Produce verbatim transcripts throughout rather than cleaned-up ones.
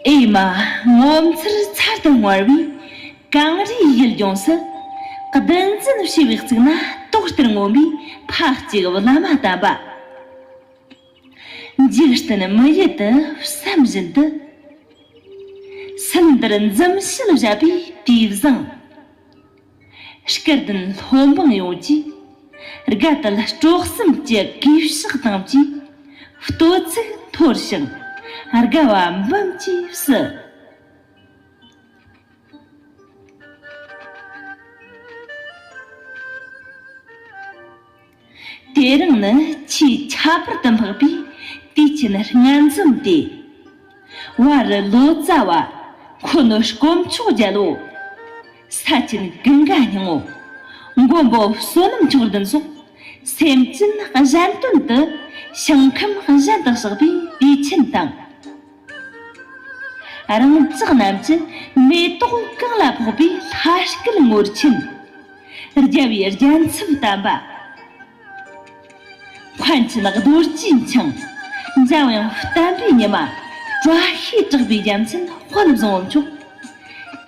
ཨེ་མ། ངོ་མཚར་ཚར་དུ་དངར་བའི་གངས་རིའི་ཡུལ་ལྗོངས་སུ། བདུད་འཛིན་བྱེ་བའི་གཙུག་ན་དོག་ལྟར་ངོམས་པའི་ཕ་གཅིག་བླ་མ་དམ་པ། འཇིག་རྟེན་མི་ཡུལ་དུ་བསམ་བཞིན་དུ། སུམ་ཟླར་འཛུམ་ཞལ་བཞད་པའི་དུས་བཟང་། སྐལ་ལྡན་སློབ་འབངས་ཡོངས་ཀྱིས། དགའ་དད་སྤྲོ་གསུམ་གྱི་གུས་ཕྱག་དང་བཅས། བསྟོད་ཚིག་འཐོར་ཞིང་དགའ་བ་འབུམ་གྱིས་བསུ། དེ་རིང་ནི་ཆེས་ཁྱད་པར་དུ་འཕགས་པའི་དུས་ཆེན་སྔ་འཛོམས་ཏེ། བར་ལོ་ཙཱ་བ། འཁོར་དཀོན་མཆོག་རྒྱལ་པོ། ས་ཆེན་ཀུན་དགའ་སྙིང་པོ། མགོན་པོ་བསོད་ནམས་མཆོག་ལྡན་སོགས། སེམས་ཅན་གཞན་དོན་དུ་ཞིང་ཁམས་གཞན་དུ་གཤེགས་པའི་དུས་ཆེན་དང་། རང་ཅག་རྣམས་ཀྱི་མེ་ཏོག་གང་ལ་ཕོག་པའི་ལྷ་སྐལ་ངོར་ཆེན། རྒྱལ་བའི་རྒྱལ་མཚམས་བསྟན་པ། མཁན་ཆེན་རྡོ་རྗེ་འཆང་། འཇམ་དབྱངས་བསྟན་པའི་ཉི་མ། བཀྲ་ཤིས་གྲགས་པའི་རྒྱལ་མཚན་དཔལ་བཟང་པོ་མཆོག།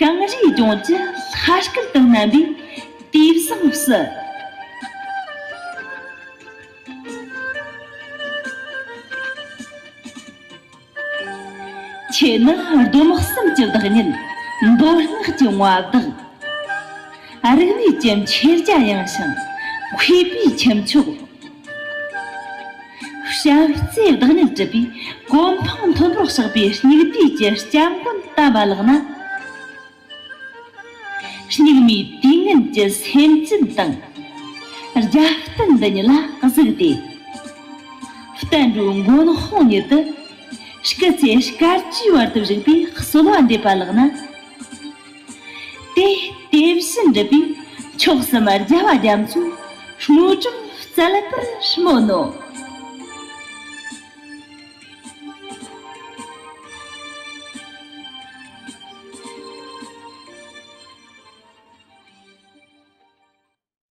གངས་རིའི་ལྗོངས་ཀྱི་ལྷ་སྐལ་དུ་བསྣམས་པའི་དུས་བཟང་སུ། ཁྱེད་ནི་སྡོམ་གསུམ་གྱི་བདག་ཉིད། མདོ་སྔགས་ཀྱི་མངའ་བདག། རིག་གནས་ཀྱི་མཆེད་རྒྱ་ཡངས་ཤིང་མཁས་པའི་ཁྱུ་མཆོག། བྱམས་བརྩེའི་བདག་ཉིད་གྲུབ་པའི་གོ་འཕང་མཐོན་པོར་གཤེགས་པའི་སྙིགས་དུས་ཀྱི་སྐྱབས་མགོན་དམ་པ་ལགས་ན། སྙིགས་མའི་དུས་ངན་གྱི་སེམས་ཅན་དང་། རྒྱབ་རྟེན་འདི་ཉིད་ལ་གཟིགས་ཏེ། བསྟན་འགྲོའི་མགོན་དཔུང་ཉིད་དུ། སྐུ་ཚེ་སྐར་གྱི་བར་དུ་བཞུགས་པའི་གསོལ་བ་འདེབས་པ་ལགས་ན། དེ་དེ་བཞིན་འགྲུབ་པའི་མཆོག་གསུམ་རྒྱལ་བ་རྒྱ་མཚོའི་དངོས་གྲུབ་སྩལ་པར་སྨོན་ནོ།